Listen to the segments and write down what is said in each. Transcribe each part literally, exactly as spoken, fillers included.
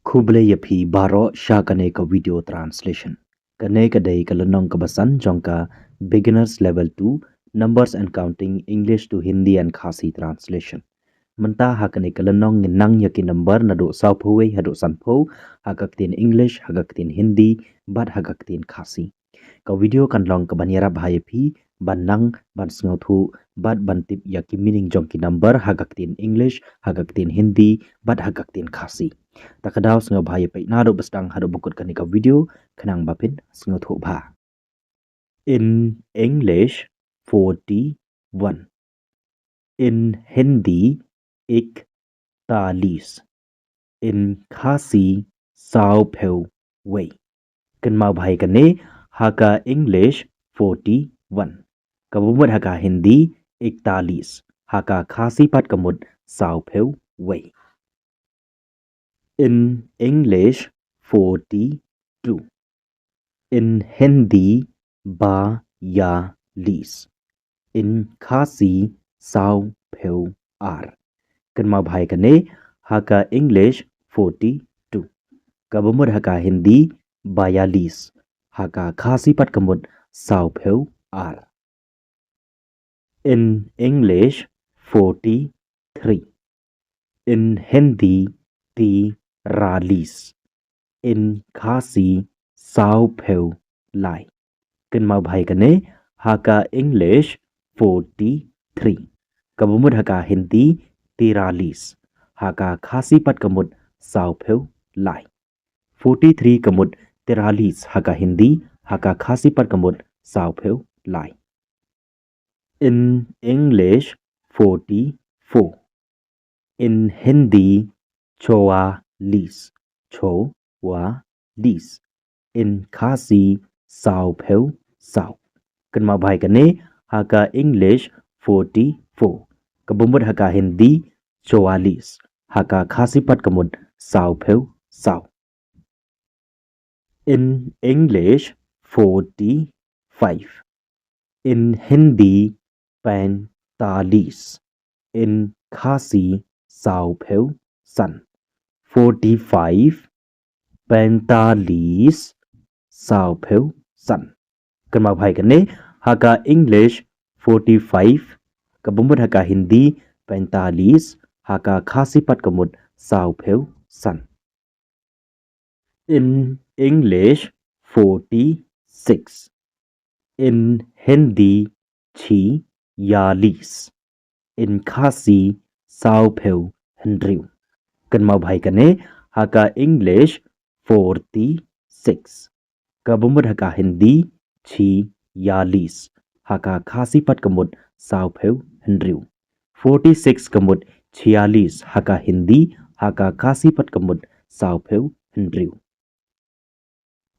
Khublei ïa phi baroh sha kane ka video translation. Kane ka dei ka lynnong kaba san jong ka Beginners Level two, Numbers and Counting, English to Hindi and Khasi Translation. Mynta ha kane ka lynnong ngin nang ïa ki number naduh sawphew wei haduh sanphew, ha ka ktien English, ha ka ktien Hindi, bad ha ka ktien Khasi. Ka video kan long kaban ïarap ha ïa phi ban nang, ban sngewthuh, bad ban tip ïa ki meaning jong ki number ha ka ktien English, ha ka ktien Hindi, bad ha ka ktien Khasi. Ta ka daw sngewbha ïa peit naduh ba sdang haduh ba kut kane ka video, khnang ba phin sngewthuh bha. In English, forty-one. In Hindi, iktalis. In Khasi, sawphew wei. Kynmaw bha ïa kane, ha ka English, forty-one. Kaba mut ha ka Hindi, iktalis. Ha ka Khasi pat ka mut sawphew wei. In English, forty-two. In Hindi, bayalis. In Khasi, sawphew ar. Kynmaw bha ïa kane, ha ka English, forty-two. Kaba mut ha ka Hindi, bayalis. Ha ka Khasi pat ka mut sawphew ar. In English, forty-three. In Hindi, tiralis. In Khasi, sawphew lai. Kynmaw bha ïa kane, ha ka English, forty-three. Kaba mut ha ka Hindi, tiralis. Ha ka Khasi pat ka mut sawphew lai. Forty-three ka mut tiralis ha ka Hindi, ha ka Khasi pat ka mut sawphew lai. In English, forty-four. In Hindi, chowalis. Chowalis. In Khasi, sawphew saw. Kynmaw bha ïa kane, ha ka English, forty-four. Kaba mut ha ka Hindi, chowalis. Ha ka Khasi pat ka mut sawphew saw. In English, forty-five. In Hindi, paintalis. In Khasi, sawphew san. Forty-five, paintalis, sawphew san. Kynmaw bha ïa kane, ha ka English, forty-five, kaba mut ha ka Hindi, paintalis, ha ka Khasi pat ka mut sawphew san. In English, forty-six. In Hindi, chiyalis. In Khasi, sawphew hynriew. Kynmaw bha ïa kane, ha ka English, forty-six. Kaba mut ha ka Hindi, chiyalis. Ha ka Khasi pat ka mut sawphew hynriew. Forty-six ka mut chiyalis ha ka Hindi, ha ka Khasi pat ka mut sawphew hynriew.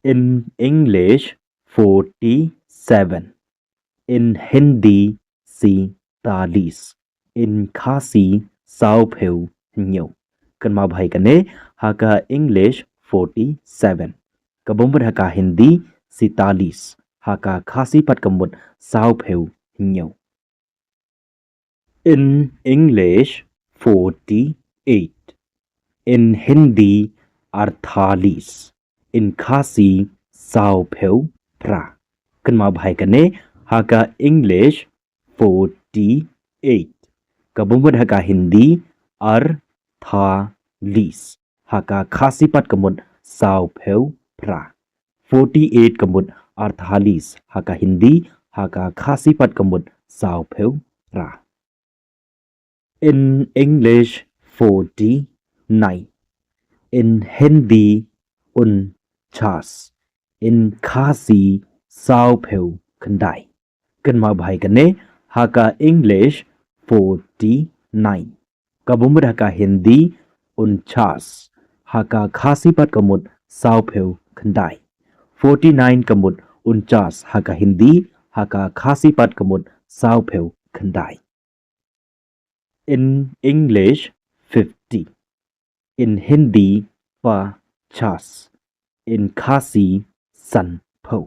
In English, forty-seven. In Hindi, sitalis. In Khasi, sawphew hynñiew. Kynmaw bha ïa kane, ha ka English, forty-seven. Kaba mut ha ka Hindi, sitalis. Ha ka Khasi pat ka mut sawphew hynñiew. In English, forty-eight. In Hindi, arthalis. In Khasi, sawphew phra. Kynmaw bha ïa kane, ha ka English, forty-eight. Kaba mut ha ka Hindi, arthalis. Ha ka Khasi pat ka mut sawphew phra. Forty-eight ka mut arthalis ha ka Hindi, ha ka Khasi pat ka mut sawphew phra. In English, forty-nine. In Hindi, unchas. In Khasi, sawphew khyndai. Kynmaw bha ïa kane, ha ka English, forty-nine. Kaba mut ha ka Hindi, unchas. Ha ka Khasi pat ka mut sawphew khyndai. Forty-nine ka mut unchas ha ka Hindi, ha ka Khasi pat ka mut sawphew khyndai. In English, fifty. In Hindi, pachas. In Khasi, sanphew.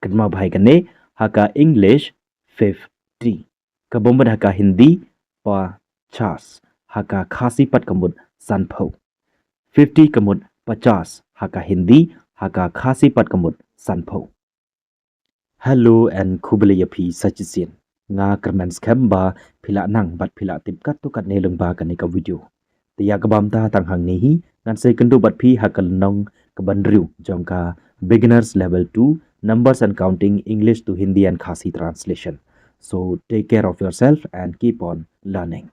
Kynmaw bha ïa kane, ha ka English, fifty. Kaba mut ha ka Hindi, pachas. Ha ka Khasi pat ka mut sanphew. Fifty ka mut pachash, ha ka Hindi, ha ka Khasi pat ka mut sanphew. Hello and khublei ïa phi sa shisien. Nga kyrmen skhem ba phi la nang bad phi la tip katto katne lyngba kane ka video. Te ïa kaba mynta tang hangne hi ngan sa ïakynduh bad phi ha ka lynnong kaba hynriew jong ka Beginners Level two, Numbers and Counting, English to Hindi and Khasi Translation. So take care of yourself and keep on learning.